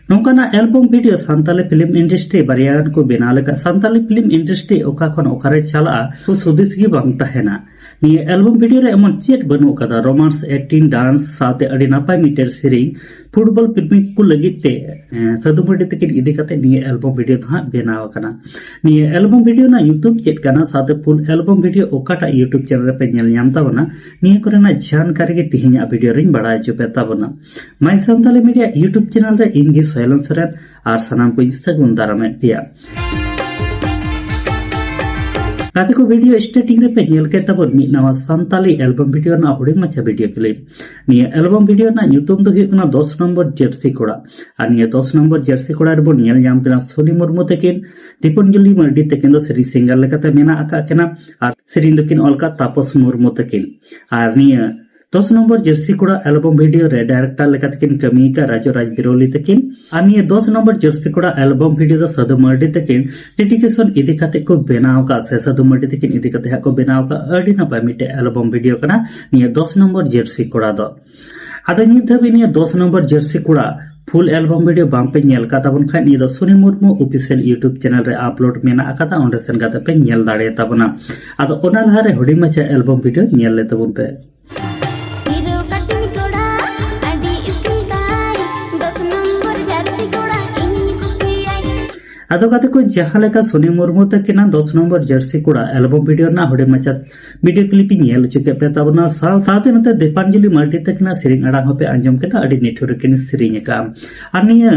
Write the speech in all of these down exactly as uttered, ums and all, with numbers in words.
ᱱᱚᱝᱠᱟᱱᱟᱜ album video Santali film industry ᱵᱟᱨᱭᱟ ᱜᱟᱱ ᱠᱚ ᱵᱮᱱᱟᱣ ᱞᱮᱠᱷᱟᱱ ᱥᱟᱱᱛᱟᱞᱤ ᱯᱷᱤᱞᱢ ᱤᱱᱰᱟᱥᱴᱨᱤ ᱚᱠᱟ ᱠᱷᱚᱱ ᱚᱠᱟᱨᱮ ᱪᱟᱞᱟᱜᱼᱟ, ᱦᱩᱥ ᱦᱩᱫᱤᱥ ᱜᱮ ᱵᱟᱝ ᱛᱟᱦᱮᱱᱟ᱾ ᱱᱤᱭᱟᱹ ᱮᱞᱵᱟᱢ ᱵᱷᱤᱰᱤᱭᱳ ᱨᱮ ᱮᱢᱚᱱ ᱪᱮᱫ ᱵᱟᱹᱱᱩᱜ ᱟᱠᱟᱫᱟ? ᱨᱳᱢᱟᱱᱥ, ᱮᱠᱴᱤᱝ, ᱰᱟᱱᱥ ᱥᱟᱶᱛᱮ ᱟᱹᱰᱤ ᱱᱟᱯᱟᱭ ᱢᱤᱫᱴᱮᱱ ᱥᱮᱨᱮᱧ ᱯᱷᱩᱴᱵᱚᱞ ᱯᱨᱮᱢᱤ ᱠᱚ ᱞᱟᱹᱜᱤᱫ ᱛᱮ, ᱮᱸ, ᱥᱟᱹᱫᱷᱩ ᱢᱟᱨᱰᱤ ᱛᱟᱹᱠᱤᱱ ᱤᱫᱤ ᱠᱟᱛᱮ ᱱᱤᱭᱟᱹ ᱮᱞᱵᱟᱢ ᱵᱷᱤᱰᱤᱭᱳ ᱫᱚ ᱦᱟᱸᱜ ᱵᱮᱱᱟᱣ ᱟᱠᱟᱱᱟ᱾ ᱱᱤᱭᱟᱹ ᱮᱞᱵᱟᱢ ᱵᱷᱤᱰᱤᱭᱳ ᱨᱮᱱᱟᱜ ᱧᱩᱛᱩᱢ ᱪᱮᱫ ᱠᱟᱱᱟ ᱥᱟᱶᱛᱮ ᱯᱷᱩᱞ ᱮᱞᱵᱟᱢ ᱵᱷᱤᱰᱤᱭᱳ ᱚᱠᱟᱴᱟᱜ YouTube ᱪᱮᱱᱮᱞ ᱨᱮᱯᱮ ᱧᱮᱞ ᱧᱟᱢ ᱛᱟᱵᱚᱱᱟ, ᱱᱤᱭᱟᱹ ᱠᱚᱨᱮᱱᱟᱜ ᱡᱟᱱᱠᱟᱨᱤ ᱜᱮ ᱛᱤᱦᱤᱧᱟᱜ ᱵᱷᱤᱰᱤᱭᱳ ᱨᱮᱧ ᱵᱟᱲᱟᱭ ᱦᱚᱪᱚ ᱯᱮ ᱛᱟᱵᱚᱱᱟ᱾ My Santali Media YouTube channel ᱨᱮ ᱤᱧ ᱜᱮ ᱥᱚᱭᱞᱚᱱ ᱥᱚᱨᱮᱱ ᱟᱨ ᱥᱟᱱᱟᱢ ᱠᱚᱧ ᱥᱟᱹᱜᱩᱱ ᱫᱟᱨᱟᱢᱮᱫ ᱯᱮᱭᱟ᱾ ᱜᱟᱛᱮ ᱠᱚ, ᱵᱷᱤᱰᱤᱭᱳ ᱥᱴᱟᱨᱴᱤᱝ ᱨᱮᱯᱮ ᱧᱮᱞ ᱠᱮᱫ ᱛᱟᱵᱚᱱ ᱢᱤᱫ ᱱᱟᱣᱟ ᱥᱟᱱᱛᱟᱞᱤ ᱮᱞᱵᱟᱢ ᱵᱷᱤᱰᱤᱭᱳ ᱨᱮᱱᱟᱜ ᱦᱩᱰᱤᱧ ᱢᱟᱪᱷᱟ ᱵᱷᱤᱰᱤᱭᱳ ᱠᱞᱤᱯ᱾ ᱱᱤᱭᱟᱹ ᱮᱞᱵᱟᱢ ᱵᱷᱤᱰᱤᱭᱳ ᱨᱮᱱᱟᱜ ᱧᱩᱛᱩᱢ ᱫᱚ ᱦᱩᱭᱩᱜ ᱠᱟᱱᱟ ᱫᱚᱥ ᱱᱚᱢᱵᱚᱨ ᱡᱟᱹᱨᱥᱤ ᱠᱚᱲᱟ᱾ ᱟᱨ ᱱᱤᱭᱟᱹ ᱫᱚᱥ ᱱᱚᱢᱵᱚᱨ ᱡᱟᱹᱨᱥᱤ ᱠᱚᱲᱟ ᱨᱮᱵᱚᱱ ᱧᱮᱞ ᱧᱟᱢ ᱠᱟᱱᱟ ᱥᱩᱱᱤ ᱢᱩᱨᱢᱩ ᱛᱟᱹᱠᱤᱱ, ᱫᱤᱯᱚᱱᱡᱚᱞᱤ ᱢᱟᱨᱰᱤ ᱛᱟᱹᱠᱤᱱ ᱫᱚ ᱥᱮᱨᱮᱧ ᱥᱤᱝᱜᱟᱨ ᱞᱮᱠᱟᱛᱮ ᱢᱮᱱᱟᱜ ᱟᱠᱟᱫ ᱠᱤᱱᱟ ᱟᱨ ᱥᱮᱨᱮᱧ ᱫᱚᱠᱤᱱ ᱚᱞ ᱠᱟᱜ ᱛᱟᱯᱚᱥ ᱢᱩᱨᱢᱩ ᱛᱟᱹᱠᱤᱱ᱾ ᱟᱨ ᱱᱤᱭᱟᱹ ᱫᱚᱥ ᱱᱚᱢᱵᱚᱨ ᱡᱟᱹᱨᱥᱤ ᱠᱚᱲᱟ ᱮᱞᱵᱟᱢ ᱵᱷᱤᱰᱤᱭᱳ ᱨᱮ ᱰᱟᱭᱨᱮᱠᱴᱚᱨ ᱞᱮᱠᱟᱛᱮᱠᱤᱱ ᱠᱟᱹᱢᱤ ᱟᱠᱟᱫ ᱨᱟᱡᱩ ᱨᱟᱡᱽ ᱵᱤᱨᱚᱞᱤ ᱛᱟᱹᱠᱤᱱ᱾ ᱟᱨ ᱱᱤᱭᱟᱹ ᱫᱚᱥ ᱱᱚᱢᱵᱚᱨ ᱡᱟᱹᱨᱥᱤ ᱠᱚᱲᱟ ᱮᱞᱵᱟᱢ ᱵᱷᱤᱰᱤᱭᱳ ᱫᱚ ᱥᱟᱹᱫᱷᱩ ᱢᱟᱨᱰᱤ ᱛᱟᱹᱠᱤᱱ ᱰᱮᱰᱤᱠᱮᱥᱚᱱ ᱤᱫᱤ ᱠᱟᱛᱮ ᱠᱚ ᱵᱮᱱᱟᱣ ᱟᱠᱟᱫ ᱥᱮ ᱥᱟᱹᱫᱷᱩ ᱢᱟᱨᱰᱤ ᱛᱟᱹᱠᱤᱱ ᱤᱫᱤ ᱠᱟᱛᱮ ᱦᱟᱸᱜ ᱠᱚ ᱵᱮᱱᱟᱣ ᱟᱠᱟᱫ ᱟᱹᱰᱤ ᱱᱟᱯᱟᱭ ᱢᱤᱫᱴᱮᱡ ᱮᱞᱵᱟᱢ ᱵᱷᱤᱰᱤᱭᱳ ᱠᱟᱱᱟ ᱱᱤᱭᱟᱹ ᱫᱚᱥ ᱱᱚᱢᱵᱚᱨ ᱡᱟᱹᱨᱥᱤ ᱠᱚᱲᱟ ᱫᱚ᱾ ᱟᱫᱚ ᱱᱤᱛ ᱫᱷᱟᱹᱵᱤᱡ ᱱᱤᱭᱟᱹ ᱫᱚᱥ ᱱᱚᱢᱵᱚᱨ ᱡᱟᱹᱨᱥᱤ ᱠᱚᱲᱟ ᱯᱷᱩᱞ ᱮᱞᱵᱟᱢ ᱵᱷᱤᱰᱤᱭᱳ ᱵᱟᱝ ᱯᱮ ᱧᱮᱞ ᱟᱠᱟᱫ ᱛᱟᱵᱚᱱ ᱠᱷᱟᱡ, ᱱᱤᱭᱟᱹ ᱫᱚ ᱥᱩᱱᱤ ᱢᱩᱨᱢᱩ ᱚᱯᱷᱤᱥᱤᱭᱟᱞ YouTube ᱪᱮᱱᱮᱞ ᱨᱮ ᱟᱯᱞᱳᱰ ᱢᱮᱱᱟᱜ ᱟᱠᱟᱫᱟ, ᱚᱸᱰᱮ ᱥᱮᱱ ᱠᱟᱛᱮ ᱯᱮ ᱧᱮᱞ ᱫᱟᱲᱮᱭᱟᱛᱟ ᱵᱚᱱᱟ᱾ ᱟᱫᱚ ᱚᱱᱟ ᱞᱟᱦᱟᱨᱮ ᱦᱩᱰᱤᱧ ᱢᱟᱪᱷᱟ ᱮᱞᱵᱟᱢ ᱵᱷᱤᱰᱤᱭᱳ ᱧᱮᱞ ᱞᱮ ᱛᱟᱵᱚᱱ ᱯᱮ᱾ ᱦᱤᱨᱳ ᱠᱟᱴᱤᱱ ᱠᱚᱲᱟ, ᱟᱹᱰᱤ ᱥᱠᱤᱞ ᱛᱟᱭ, ᱫᱚᱥ ᱱᱚᱢᱵᱚᱨ ᱡᱟᱹᱨᱥᱤ ᱠᱚᱲᱟ, ᱤᱧᱤᱧ ᱠᱩᱥᱤᱭᱟᱭ᱾ ᱟᱫᱚ ᱜᱟᱛᱮ ᱠᱚ, ᱡᱟᱦᱟᱸ ᱞᱮᱠᱟ ᱥᱩᱱᱤ ᱢᱩᱨᱢᱩ ᱛᱟᱹᱠᱤᱱᱟᱜ ᱫᱚᱥ ᱱᱚᱢᱵᱚᱨ ᱡᱟᱹᱨᱥᱤ ᱠᱚᱲᱟ ᱮᱞᱵᱟᱢ ᱵᱷᱤᱰᱤᱭᱳ ᱨᱮᱱᱟᱜ ᱦᱩᱰᱤᱧ ᱢᱟᱪᱷᱟ ᱵᱷᱤᱰᱤᱭᱳ ᱠᱞᱤᱯ ᱤᱧ ᱧᱮᱞ ᱦᱚᱪᱚ ᱠᱮᱫ ᱯᱮ ᱛᱟᱵᱚᱱᱟ, ᱥᱟᱶ ᱥᱟᱶᱛᱮ ᱱᱚᱛᱮ ᱫᱤᱯᱟᱧᱡᱚᱞᱤ ᱢᱟᱨᱰᱤ ᱛᱟᱹᱠᱤᱱᱟᱜ ᱥᱮᱨᱮᱧ ᱟᱲᱟᱝ ᱦᱚᱸᱯᱮ ᱟᱸᱡᱚᱢ ᱠᱮᱫᱟ, ᱟᱹᱰᱤ ᱱᱤᱴᱷᱩᱨ ᱨᱮᱠᱤᱱ ᱥᱮᱨᱮᱧ ᱟᱠᱟᱫᱼᱟ᱾ ᱟᱨ ᱱᱤᱭᱟᱹ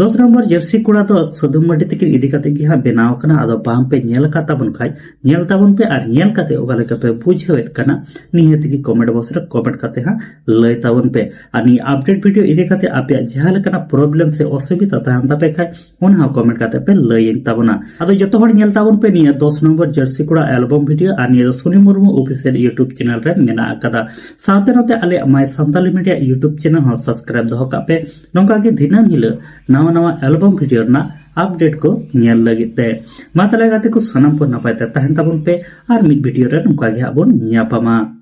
ᱫᱚᱥ ᱱᱚᱢᱵᱚᱨ ᱡᱟᱹᱨᱥᱤ ᱠᱚᱲᱟ ᱫᱚ ᱥᱟᱹᱫᱷᱩ ᱢᱟᱨᱰᱤ ᱛᱟᱹᱠᱤᱱ ᱤᱫᱤ ᱠᱟᱛᱮ ᱜᱮ ᱦᱟᱸᱜ ᱵᱮᱱᱟᱣ ᱟᱠᱟᱱᱟ᱾ ᱟᱫᱚ ᱵᱟᱝ ᱯᱮ ᱧᱮᱞ ᱟᱠᱟᱫ ᱛᱟᱵᱚᱱ ᱠᱷᱟᱡ, ᱧᱮᱞ ᱛᱟᱵᱚᱱ ᱯᱮ ᱟᱨ ᱧᱮᱞ ᱠᱟᱛᱮ ᱚᱠᱟ ᱞᱮᱠᱟ ᱯᱮ ᱵᱩᱡᱷᱟᱹᱣᱮᱫ ᱠᱟᱱᱟ, ᱱᱤᱦᱟᱹᱛ ᱜᱮ ᱠᱚᱢᱮᱱᱴ ᱵᱚᱠᱥ ᱨᱮ ᱠᱚᱢᱮᱱᱴ ᱠᱟᱛᱮ ᱦᱟᱸᱜ ᱞᱟᱹᱭ ᱛᱟᱵᱚᱱ ᱯᱮ᱾ ᱟᱨ ᱱᱤᱭᱟᱹ ᱟᱯᱰᱮᱴ ᱵᱷᱤᱰᱤᱭᱳ ᱤᱫᱤ ᱠᱟᱛᱮ ᱟᱯᱮᱭᱟᱜ ᱡᱟᱦᱟᱸ ᱞᱮᱠᱟᱱᱟᱜ ᱯᱨᱚᱵᱞᱮᱢ ᱥᱮ ᱚᱥᱩᱵᱤᱫᱷᱟ ᱛᱟᱦᱮᱱ ᱛᱟᱯᱮ ᱠᱷᱟᱡ, ᱚᱱᱟ ᱦᱚᱸ ᱠᱚᱢᱮᱱᱴ ᱠᱟᱛᱮ ᱯᱮ ᱞᱟᱹᱭᱟᱹᱧ ᱛᱟᱵᱚᱱᱟ᱾ ᱟᱫᱚ ᱡᱚᱛᱚ ᱦᱚᱲ ᱧᱮᱞ ᱛᱟᱵᱚᱱ ᱯᱮ ᱱᱤᱭᱟᱹ ᱫᱚᱥ ᱱᱚᱢᱵᱚᱨ ᱡᱟᱹᱨᱥᱤ ᱠᱚᱲᱟ ᱮᱞᱵᱟᱢ ᱵᱷᱤᱰᱤᱭᱳ, ᱟᱨ ᱱᱤᱭᱟᱹ ᱫᱚ ᱥᱩᱱᱤ ᱢᱩᱨᱢᱩ ᱚᱯᱷᱤᱥᱤᱭᱟᱞ YouTube ᱪᱮᱱᱮᱞ ᱨᱮ ᱢᱮᱱᱟᱜ ᱟᱠᱟᱫᱟ᱾ ᱥᱟᱶᱛᱮ ᱱᱚᱛᱮ ᱟᱞᱮᱭᱟᱜ My Santali Media YouTube channel ᱦᱚᱸ ᱥᱟᱵᱥᱠᱨᱟᱭᱤᱵ ᱫᱚᱦᱚ ᱠᱟᱜ ᱯᱮ, ᱱᱚᱝᱠᱟ ᱜᱮ ᱫᱤᱱᱟᱹᱢ ᱦᱤᱞᱳᱜ ᱱᱟᱣᱟ ᱱᱟᱣᱟ ᱮᱞᱵᱟᱢ ᱵᱷᱤᱰᱤᱭᱳ ᱨᱮᱱᱟᱜ ᱟᱯᱰᱮᱴ ᱠᱚ ᱧᱮᱞ ᱞᱟᱹᱜᱤᱫ ᱛᱮ᱾ ᱢᱟ ᱛᱟᱦᱞᱮ ᱜᱟᱛᱮ ᱠᱚ, ᱥᱟᱱᱟᱢ ᱠᱚ ᱱᱟᱯᱟᱭ ᱛᱮ ᱛᱟᱦᱮᱱ ᱛᱟᱵᱚᱱ ᱯᱮ, ᱟᱨ ᱢᱤᱫ ᱵᱷᱤᱰᱤᱭᱳ ᱨᱮ ᱱᱚᱝᱠᱟ ᱜᱮ ᱦᱟᱸᱜ ᱵᱚᱱ ᱧᱟᱯᱟᱢᱟ᱾